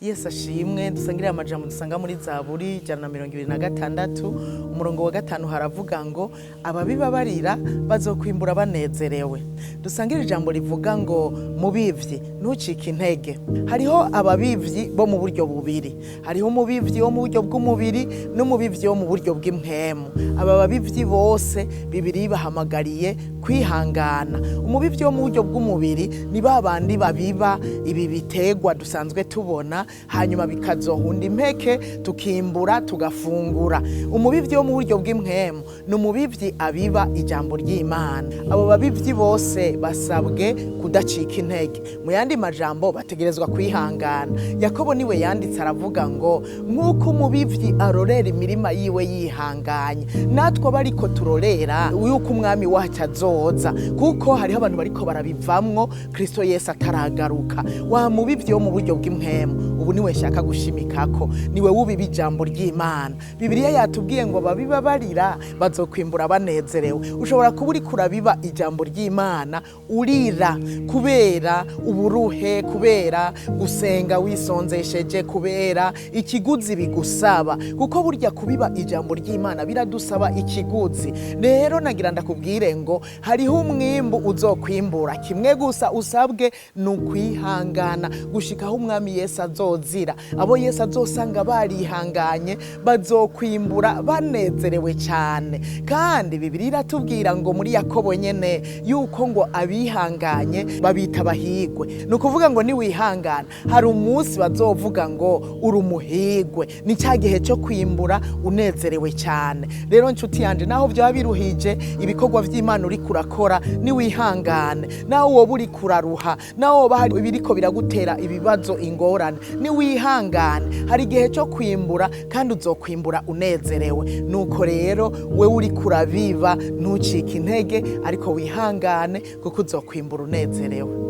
Yesu ashimwe. Dusangire amajambo dusanga muri Zaburi 126, umurongo wa 5. Haravuga ngo: "Ababiba barira bazokwimbura banezerewe." Dusangire ijambo rivuga ngo: "Mubivyi, ntucike intege." Hariho ababivyi bo mu buryo bubiri: hariho umubivyi wo mu buryo bw'umubiri n'umubivyi wo mu buryo bw'impwemu. Aba babivyi bose Bibiri bahamagariye kwihangana. Umubivyi wo mu buryo bw'umubiri ni ba bandi babiba ibi biterwa dusanzwe tubona, hanyuma bikazohunda impeke, tukimbura, tugafungura. Umubivyi wo mu buryo bw'impwemu ni umubivyi abiba ijambo ry'Imana. Abo babivyi bose basabwe kudacika intege, mu yandi majambo bategerezwa kwihangana. Yakobo niwe yanditse aravuga ngo: "Nk'uko umubivyi arorera imirima yiwe yihanganye, natwe aba ariko turorera yuko umwami wacu azoza." Kuko hariho abantu bariko barabivamwo Kristo Yesu ataragaruka. Wa mubivyi wo mu buryo bw'impwemu, ubu niwe nshaka gushimikako, niwe wubiba ijambo ry'Imana. Bibiliya yatubwiye ngo: "Babiba barira bazokwimbura banezerewe." Ushobora kuba uriko urabiba ijambo ry'Imana urira kubera uburuhe, kubera gusenga wisonzesheje, kubera ikiguzi bigusaba, kuko burya kubiba ijambo ry'Imana biradusaba ikiguzi. Rero nagira ndakubwire ngo hariho umwimbu uzokwimbura. Kimwe gusa usabwe ni ukwihangana gushika aho umwami Yesu azozira. Abo Yesu azosanga barihanganye bazokwimbura banezerewe cyane. Kandi Bibiliya iratubwira ngo muri Yakobo nyene yuko ngo abihanganye babita abahigwe. Ni ukuvuga ngo niwihangana, hari umunsi bazovuga ngo uri umuhigwe. Ni cya gihe cyo kwimbura unezerewe cyane. Rero nshuti yanje, naho byaba biruhije ibikorwa by'Imana uriko urakora, niwihangane. Naho woba uriko uraruha, naho woba hari ibiriko biragutera ibibazo, ingorane, niwihangane. Hari igihe cyo kwimbura kandi uzokwimbura unezerewe. Nuko rero wewe uriko urabiba, ntucike intege, ariko wihangane kuko uzokwimbura unezerewe.